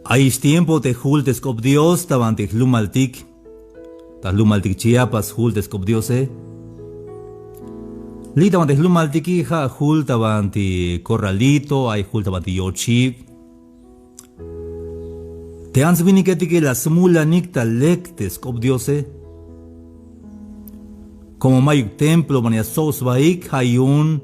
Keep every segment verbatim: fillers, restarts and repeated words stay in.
Ayix tiempo te jul te sk'op Dios ta banti jlumaltik. Ta jlumaltik Chiapas jul te sk'op Diose. Li' ta banti jlumaltike ja' jul ta banti Corralito, ay jul ta banti Yochib. Te ants winiketike la smulanik ta lek te sk'op Diose. Como mayuk templo ban ya stsob sbaik, ja' yu'un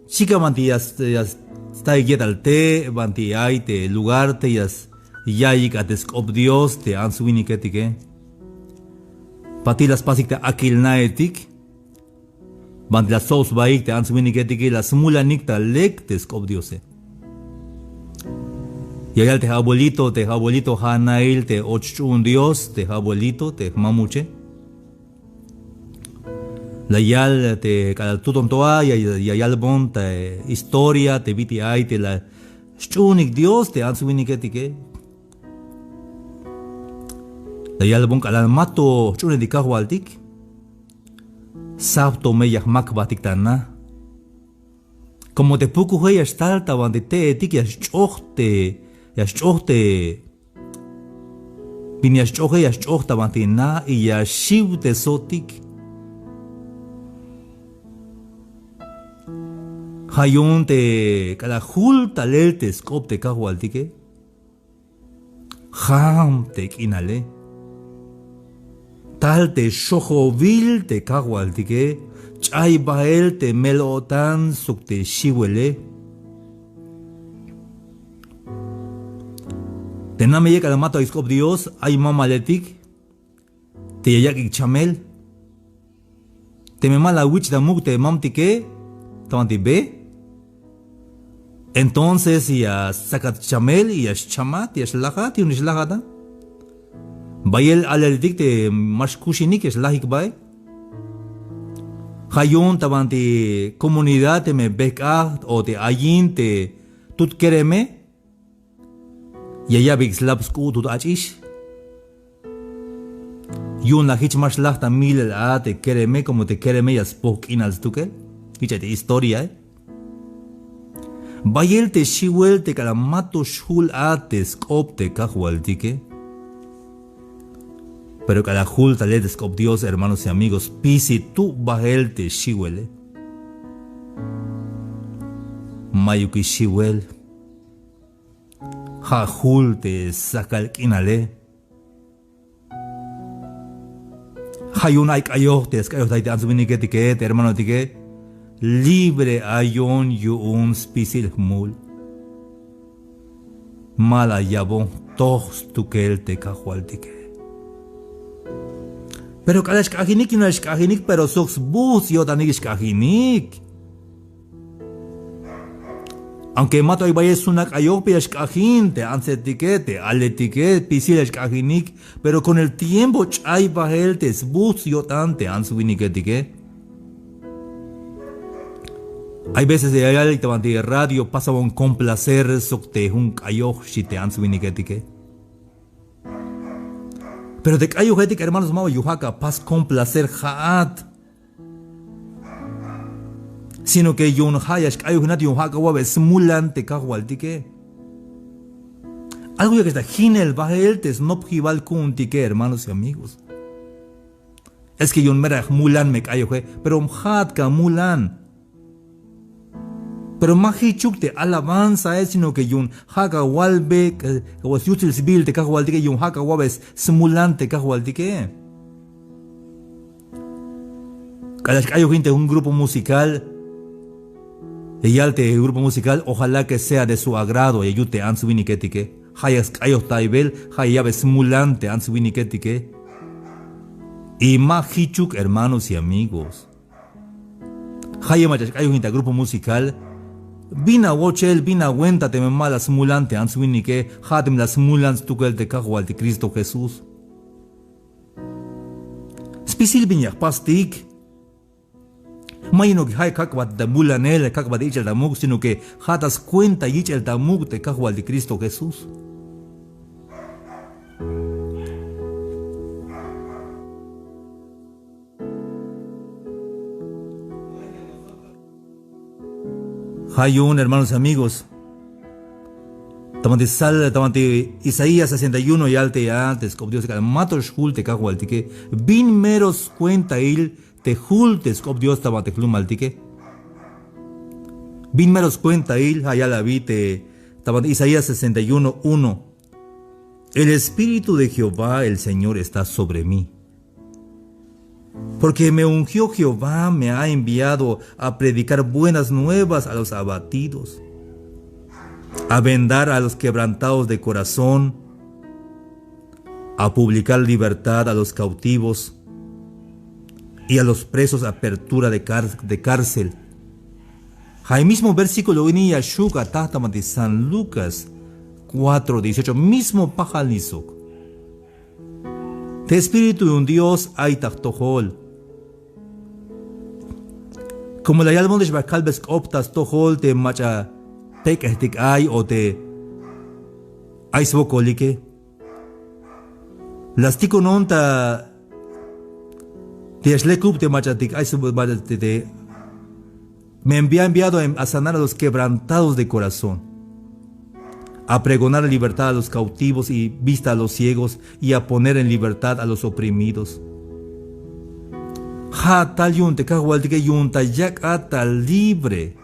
chikan banti ya st-, ya staik yetal te' banti ay te lugar te ya s-, yaiyik a te sk'op Dios te ants winiketike. Patil la spasik te akil naetik. Banti la stsob sbaik te ants winiketike la smulanik ta lek te sk'op Diose. Ya yal te abuelito, te abuelito ja' nail te och ch'u'un Dios, te abuelito, te jmamuche. La yal te k'alal tuton to a, ya, ya, ya yalbon te historia te bit'il ay te la sch'uunik Dios te ants winiketike. La yalbon k'alal mato jch'uunetik kajwaltik, sab to me ya jmak jbatik ta na. Como te pukuje ya xtal ta banti te'etik ya xch'oj te, ya xch'oj te, bin ya xch'oje, ya xch'oj ta banti na y ya xiw te sotik. Ja' yu'un te k'alal jul talel te sk'op te kajwaltike. Jam te k'inale. Tal te xojobil te kajwaltike, ch'ay bael te mel-o'tan sok te xiwele. Te nameye k'alal mato ay sk'op Dios, ay mamaletik te ya yak'ik chamel. Teme ma la awich' ta muk' te mamtike ta banti be, entonces ya stsakat chamel y ya xchamat, ya xlajat, yu'un xlajat a. Bayel alaletik te ma xkuxinik ya xlajik bael. Ja' yu'un ta banti comunidad teme bejk'ajt o te ayin te tut kereme, ya ya'beyik slap sk'u' tut ach'ix. Yu'un la jich ma xlaj ta milel a te kereme, como te kereme ya spoj k'inal stukel. Jich ay te historiae. Bayel te xiwel te k'alal mato xjul a te sk'op te kajwaltike. Pero k'alal jul talel te sk'op Dios, hermanos y amigos, spisil tub bael te xiwele. Mayukix xiwel. Ja' jul te sakal k'inale. Ja' yu'un ay k'ayoj te sk'ayojtay te ants winiketike, te hermanotike. Libre ayon yu'un spisil jmul. Ma la yabon jtoj stukel te kajwaltike. Pero k'alal xk'ajinik, yu'un la xk'ajinik, pero sok sbujts' yo'tanik xk'ajinik. Aunque mato ay bayel suna k'ayoj, pero ya xk'ajin te antsetike, te aletike, spisil ya xk'ajinik, pero con el tiempo ch'ay bael te sbujts' yo'tan te ants winiketike. Hay veces ya yal ta banti radio, pasabon complacer sok te jun k'ayoj, xchi te ants winiketike. Pero te k'ayojetik, hermanos, ma ba yu'un ja'uk apas complacer ja'at. Sino que yu'un ja' ya xk'ayojinat, yu'un ja'uk awa'be smulan te kajwaltike. Algo yakix ta jinel bael te snopjibal ku'untike, hermanos y amigos. Es que yu'un mera jmulan me k'ayoje, pero ja'at ka mulan. Pero ma jichuk te alabanzae, sino que yu'un ja'uk awalbe, eh, yutsil sbiil te kajwaltike, yu'un ja'uk awa'be smulan te kajwaltike. K'alal xk'ayojin te jun grupo musical, ya yal te grupo musical, ojalá que sea de su agrado, ya yut te ants winiketike. Ja' ya sk'ayojtaybel, ja' ya ya'be smulan te ants winiketike. Y ma jichuk, hermanos y amigos. Ja' yu'un mach'a xk'ayojin ta grupo musical, bin awochel, bin awenta teme ma la smulan te ants winike, ja' teme la smulan stukel te kajwaltik Cristo Jesús. Spisil bin ya jpastik. Ma yu'unuk ja' kak'bat mulanel, kak'bat ich'el ta muk', sino que ja' ta skuenta yich'el ta muk' te kajwaltik Cristo Jesús. Ja' yu'un, hermanos y amigos, Ta banti sal, ta banti Isaías sesenta y uno yal te a te sk'op Dios k'alal mato xjul te Kajwaltike. Bin mero skuentail te jul te sk'op Dios ta banti jlumaltike. Bin mero skuentail, ja' yal abi te ta banti Isaías sesenta y uno uno. El Espíritu de Jehová, el Señor, está sobre mí. Porque me ungió Jehová, me ha enviado a predicar buenas nuevas a los abatidos, a vendar a los quebrantados de corazón, a publicar libertad a los cautivos y a los presos apertura de cár-, de cárcel. Ja' mismo versículo ini ya xju' ataj ta banti San Lucas cuatro dieciocho, mismo pajal sok. Te Espíritu yu'un Dios ay ta jtojol. Como la yalbon te xba kalbe sk'op ta stojol te mach'a pek'ejtik ay o te ay swokolike. La stikunon ta te ya xlekub te mach'atik ay swo-, mach'a te, te Me envía enviado en, a sanar a los quebrantados de corazón, a pregonar libertad a los cautivos y vista a los ciegos, y a poner en libertad a los oprimidos. Ja' tal yu'un te Kajwaltike, yu'un ta yak' a ta libre.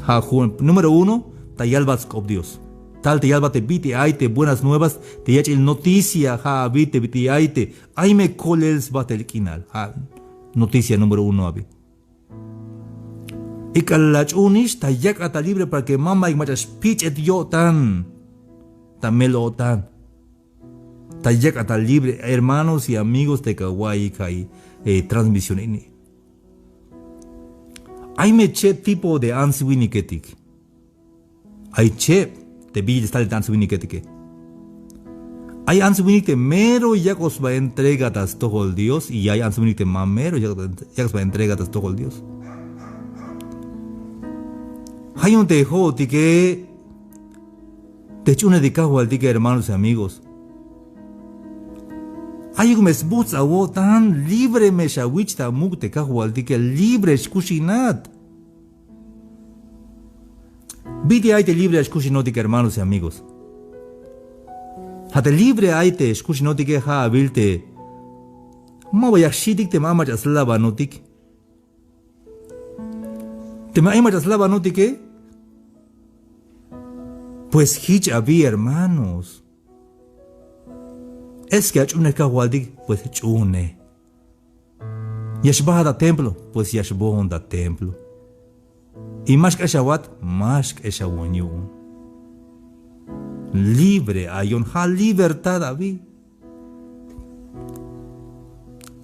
Ja' jun, número uno, ta yalbat sk'op Dios. Tal te yalbat te bit'il ay te buenas nuevas, te yach'il noticia, ja' abi te bit'il ay te ay me kolel sbajtel k'inal. Ja' noticia número uno abi. Y k'alal ach'uunix ta yak' a ta libre para que ma mayuk mach'a xpich'et yo'tan ta mel-o'tan. Ta yak' a ta libre, hermanos y amigos te kawa'iyik ja' i, eh, transmisión ini. Ay me cheb tipo de ants winiketik. Ay cheb te bin stalel te ants winiketike. Ay ants winik te mero yak'oj sba entrega ta stojol Dios, y ay ants winik te ma mero yak', yak'oj sba entrega ta stojol Dios. Ja' yu'un te jo'otike te jch'uunejtik Kajwaltike, hermanos y amigos. Ayuk me sbujts' awo'tan, libre me xawich ta muk' te Kajwaltike, libre xkuxinat. Bit'il ay te libre ya xkuxinotik, hermanos y amigos. Ja' te libre ay te xkuxinotike, ja' awil te maba ya jxi'tik teme ay mach'a slabanotik. Teme ay mach'a slabanotike, pues jich abi, hermanos. Es que ach'uunej Kajwaltik, pues ch'uunej. Ya xbajat ta templo, pues ya xboon ta templo. Y ma xk'exawat, ma xk'exawon yu'un. Libre ayon, ja' libertad abi.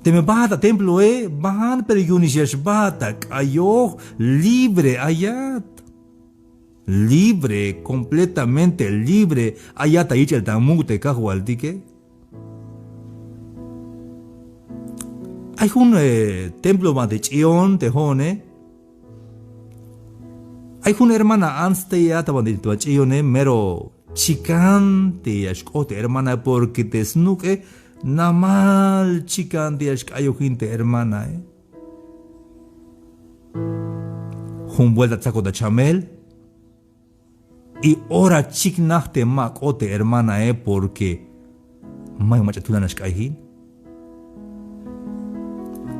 Teme bajat ta temploe, bajan, pero yu'unix ya xbajat ta k'ayoj, libre ayat. Libre, completamente libre ayat ta yich'el ta muk' te Kajwaltike. Ay jun, eh, templo banti ch'iyon te jo'one. Ay jun hermana ants te ya ta banti ch'iyone, mero chikan te ya xk'ot te hermanae, porque te snuk'e namal chikan te ya xk'ayojin te hermanae. Jun vuelta tsakot ta chamel. Y ora chiknaj te ma k'ot te hermanae, porque mayuk mach'a tulan ya xk'ayjin.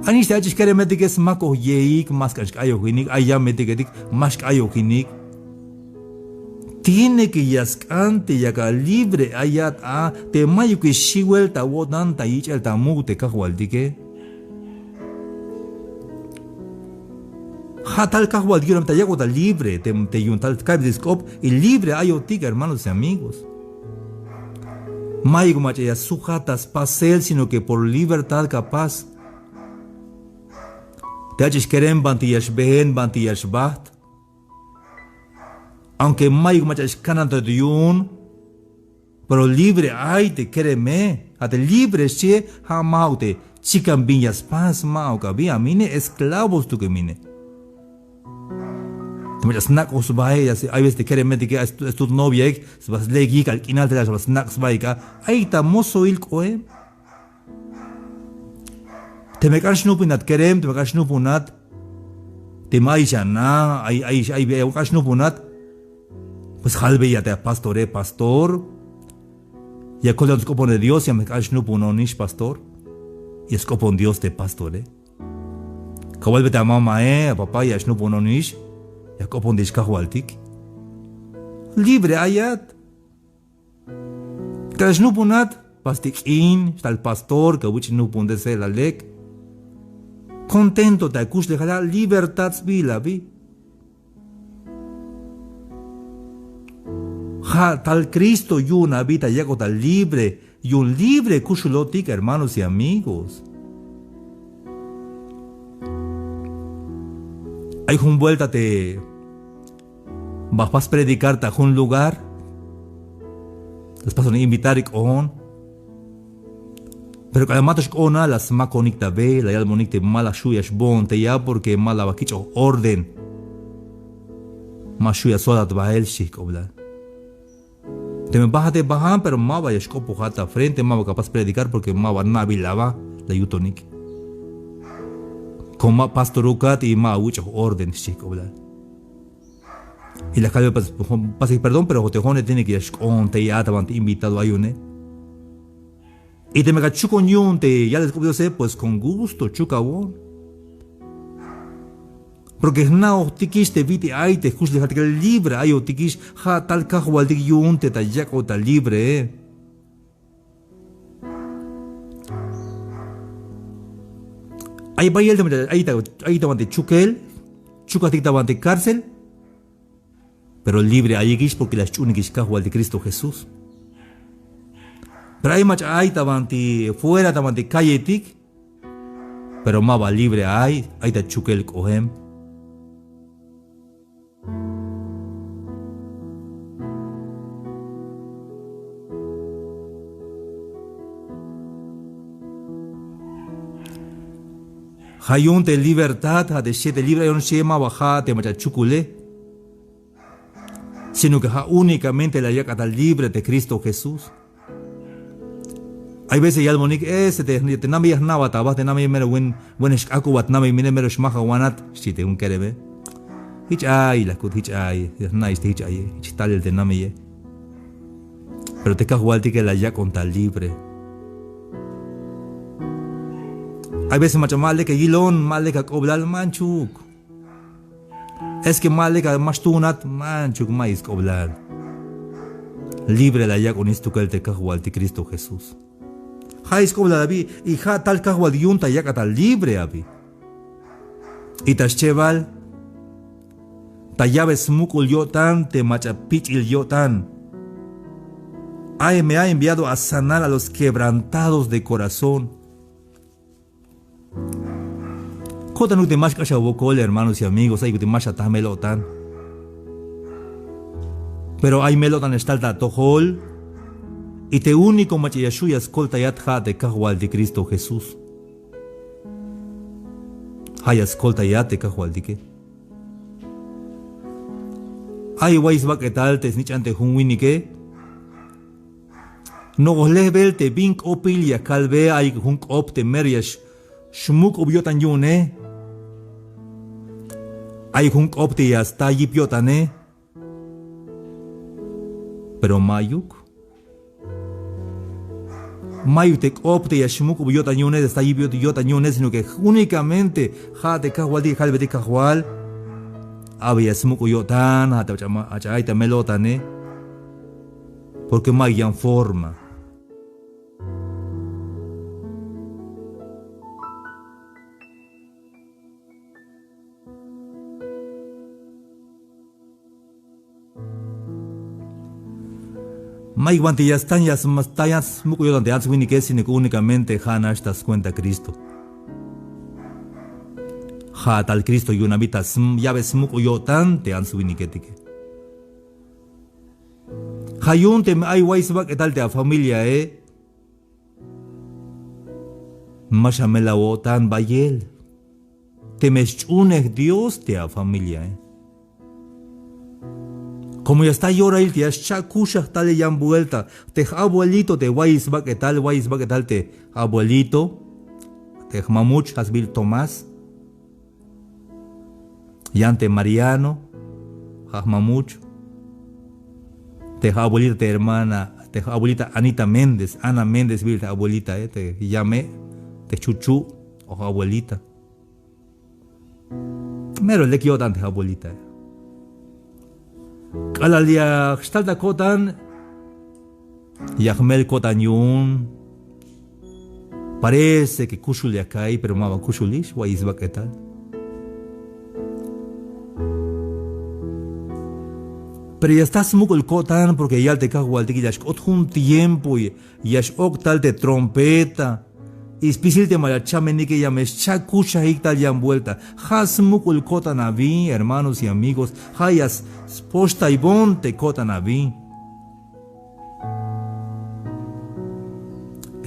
Ay nix te ach'ix keremetike smakoj yeik, ma sk'an xk'ayojinik, ay yametiketik ma xk'ayojinik. Tiene que ya sk'an te yak a libre ayat a, te mayukix xiwel ta awo'tan ta yich'el ta muk' te Kajwaltike. Ja' tal Kajwaltik yu'un ta yak'ot ta libre, te, te yu'un tal kalbetik sk'op, y libre ayotik, hermanos y amigos. Mayuk mach'a ya sujat ta spasel, sino que por libertad capaz. Te ach'ix kerem banti ya xbeen, banti ya xbajt. Aunque mayuk mach'a xkanantojt yu'un, pero libre ay te kereme. Ja' te libre xchie, ja' ma'uk te chikan bin ya spas, ma'uk abi, a mine esclavo stukel mine. Te mach'a snak'oj sbae, ya se, hay veces te keremetike, ay stu-, stut noviaik, sba slek yijk'al k'inal te la sba snak' sbaik a, ay ta mozoil k'oem. Teme k'an xnupunat kerem, teme k'an xnupunat, teme ay xana, ay, ay, ay, ay k'an xnupunat, Pues jalbeya te apastore: Pastor, ya koltayon sk'oponel Dios, ya me jk'an xnupunonix, pastor. Ya sk'opon Dios te pastore. Kawalbe te amamae, apapa, ya xnupunonix, ya jk'opontex kajwaltik. Libre ayat. K'alal xnupunat, pastik k'in, xtal pastor, kawich' nupunte selal lek. Contento te akuxlejal a, libertad sbiil abi. Ja' tal Cristo yu'un abi ta yak'oj ta libre, yu'un libre kuxulotik, hermanos y amigos. Ay jun vuelta te ba jpas predicar ta jun lugar. La spason invitar k'oon. Pero k'alal ma to xk'oona, la smakonik ta be, la yalbonik te ma la xju' ya xboon tey a porque ma la ba kich'oj orden. Ma xju' ya solat bael, xchi jk'oblal. Teme bajat te bajan, pero ma ba ya xk'opojat ta frente, ma ba kapas predicar porque ma ba nabil aba, la yutonik. Como ma pastorukat y ma awich'oj orden, xchi jk'oblal. Y la kalbe: Pas, pasik perdón, pero te jo'one tiene que ya xk'oon tey a ta banti invitado ayune. Y teme ka chukon yu'un te yalel sk'op Diose, pues con gusto chukawon. Porque jna'ojtikix te bit'il ay te jkuxlejaltike, libre ayotikix, ja' tal kajwaltik yu'un te ta yak'oj ta libree. Ay bayel te mach'a ay ta, ay ta banti chukel, chukajtik ta banti cárcel. Pero libre ayikix porque la sch'uunikix kajwaltik Cristo Jesús. Pero ay mach'a ay ta banti fuera, ta banti calletik, pero ma ba libre ay, ay ta chukel k'oem. Ja' yu'un te libertad, ja' te xchi te libre ayon xchi, ma ba ja' te mach'a chukule, sino que ja' únicamente la yak' a ta libre te Cristo Jesús. Ay veces yalbonik: Este te, te nameye jna'bat aba, te nameye mero buen, buen xk'ak'ubat nameye, mero xmajawanat, xchi te jun kereme. Jich ay, la kut, jich ay, ya jna'ix te jich aye, jich talel te nameye. Pero te kajwaltike la yak'on ta libre. Ay veces mach'a ma lek ayilon, ma lek ak'oblal, manchuk. Es que ma lek a, ma xtuunat, manchuk, ma'yuk sk'oblal. Libre la yak'onix stukel te kajwaltik Cristo Jesús. Ja'ix sk'oblal abi, y ja' tal kajwaltik yu'un ta yak' a ta libre abi. Y ta schebal, ta ya'be smuk'ul yo'tan te mach'a pich'il yo'tan. Ay, me ha enviado a sanar a los quebrantados de corazón. Ko'tanuk te ma xk'ax awokol, hermanos y amigos, ayuk te ma xataj mel-o'tan. Pero ay mel-o'tan ya xtal ta atojol. Y te único mach'a ya xju' ya skoltayat ja' te kajwaltik Cristo Jesús. Ja' ya skoltayat te kajwaltike. Ay wayix sbak'etal te snich'an te jun winike. Nojel lejbel te bin k'opil ya kalbe, ay jun k'op te mero ya x-, xmuk'ub yo'tan yu'une. Ay jun k'op te ya sta yip yo'tane. Pero ma'yuk. Ma'yuk te k'op te ya xmuk'ub yo'tan yu'une, te sta yip yo'tan yu'une, sino que únicamente ja' te kajwaltik ya kalbetik: Kajwal, abi ya smuk'ub yo'tan, ja' te ach'a ay ta mel-o'tane. Porque ma'yuk yan forma. Ma'yuk banti ya stan, ya sma-, stan ya smuk'ub yo'tan te ants winike, sino que únicamente ja'nax ta scuenta Cristo. Ja' tal Cristo yu'un abi ta sm-, ya'be smuk'ub yo'tan te ants winiketike. Ja' yu'un teme ay wayix sbak'etal te afamiliae, ma xamel awo'tan bayel. Teme sch'uunej Dios te afamiliae. Como ya sta yorail te ya xcha'kuxaj tal yan vuelta te j-abuelito te wayix sbak'etal, wayix sbak'etal te abuelito, te jmamuch, ja' sbiil Tomás. Yan te Mariano, ja' jmamuch. Te abuelita te hermana, te abuelita Anita Méndez, Ana Méndez sbiil te abuelitae, te yame, te chuchu' o abuelita. Mero lek yo'tan te abuelitae. K'alal ya xtal ta ko'tan, ya jmel ko'tan yu'un. Parece que kuxul ya ka'iy, pero ma ba kuxulix, wa'iy sbak'etal. Pero ya sta smuk'ul ko'tan porque ya yal te kajwaltik ya xk'ot jun tiempo, ya x-ok' tal te trompeta. Y spisil te mach'a chamenike ya me xcha' kuxajik tal yan vuelta. Ja' smuk'ul ko'tan abi, hermanos y amigos. Ja' ya s-, spoxtaybon te ko'tan abi.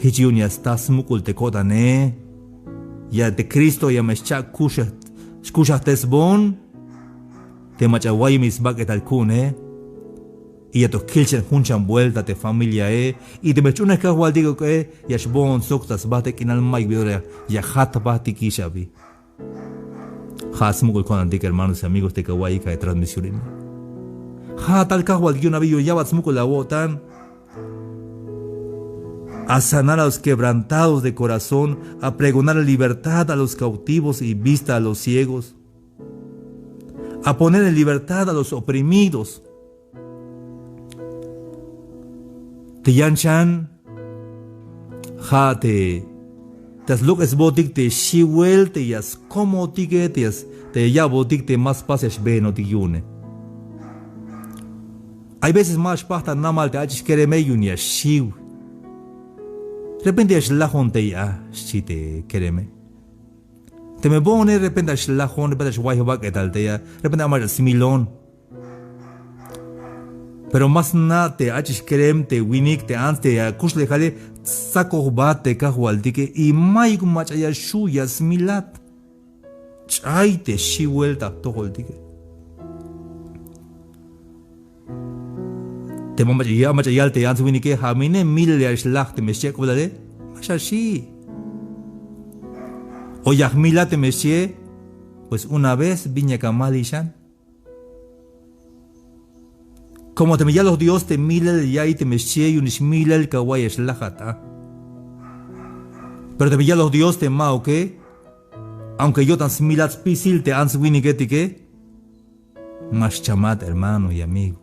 Jich yu'un ya sta smuk'ul te ko'tane. Ya te Cristo ya me xcha' kuxaj, xkuxajtesbon te mach'a wayemil sbak'etal ku'une. Y ya to kilchen jun chan vuelta te familiae. Y teme jch'unej kajwaltik uk'e, ya xboon sok ta sba te k'inal, mayuk bin ora ya jat jbatikix abi. Ja' smuk'ul ko'tantik, hermanos y amigos, te ya awa'iyik a transmisión ini. Ja' tal kajwaltik yu'un abi, yu'un ya'bat smuk'ul awo'tan. A sanar a los quebrantados de corazón, a pregonar la libertad a los cautivos y vista a los ciegos, a poner en libertad a los oprimidos. Te yan chan, ja' te, te ya slok'esbotik te xiwel te ya skomotike, te ya s-, te ya ya'botik te ma spas ya xbeenotik yu'une. Hay veces ma xpajt ta namal te ach'ix kereme yu'un ya xiw. Repente ya xlajon tey a, xchi te kereme. Teme boone, repente ya xlajon, repente ya xway jbak'etal tey a, repente ay mach'a smilon. Pero ma sna' te ach'ix kerem te winik te ants te akuxlejale, stsakojbat te kajwaltike y mayuk mach'a ya xju' ya smilat. Ch'ay te xiwel ta jtojoltike. Te ma mach'a ya, mach'a yal te ants winike, ja' mine milel ya xlaj teme xchi ak'oblale, ma xaxi'. O ya jmilat teme xchie, pues una vez bin yak amalix xan. Como teme yaloj Dios te milel ya'iy teme xchie, yu'unix milel kawa'iy ya xlajat a. Pero teme yaloj Dios te ma'uke, aunque yo'tan smilat spisil te ants winiketike, ma xchamat, hermano y amigo.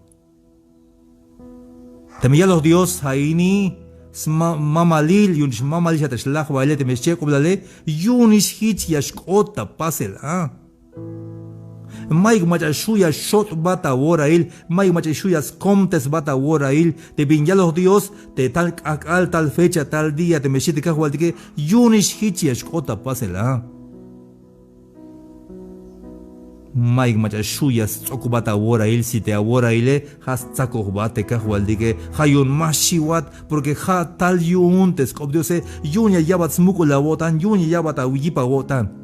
Teme yaloj Dios ja' ini sma-, mamalil, yu'unix mamalil xan te xlajwaile teme xchi ak'oblale, yu'unix jich ya xk'ot ta pasel a. Mayuk mach'a xju' ya xot'bat aworail, mayuk mach'a xju' ya skomtesbat aworail, te bin yaloj Dios te tal k'ajk'al, tal fecha, tal día, teme xchi te kajwaltike, yu'unix jich ya xk'ot ta pasel a. Mayuk mach'a xju' ya sts'okbat aworail, si te aworaile ja' stsakojbat te kajwaltike, ja' yu'un ma xiwat, porque ja' tal yu'un te sk'op Diose, yu'un ya ya'bat smuk'ul awo'tan, yu'un ya ya'bat yip awo'tan.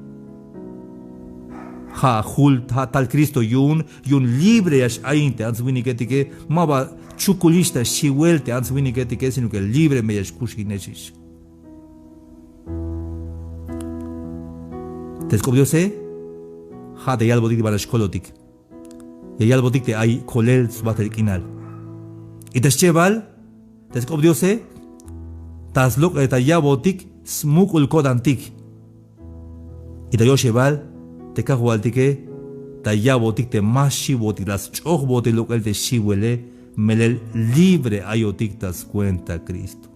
Ja' jul, ja' tal Cristo yu'un, yu'un libre ya x-ayin te ants winiketike, maba chukulix ta xiwel te ants winiketike, sino que libre me ya xkuxinexix. Te sk'op Diose, ja' te yalbotik te banti xkolotik. Ya yalbotik te ay kolel sbajtel k'inal. Y te schebal, te sk'op Diose, ta slok'e ta ya'botik smuk'ul ko'tantik. Y ta yoxebal, te kajwaltike, ta ya'botik te ma xiwotik, la sch'ojbotik lok'el te xiwele, melel libre ayotik ta skuenta Cristo.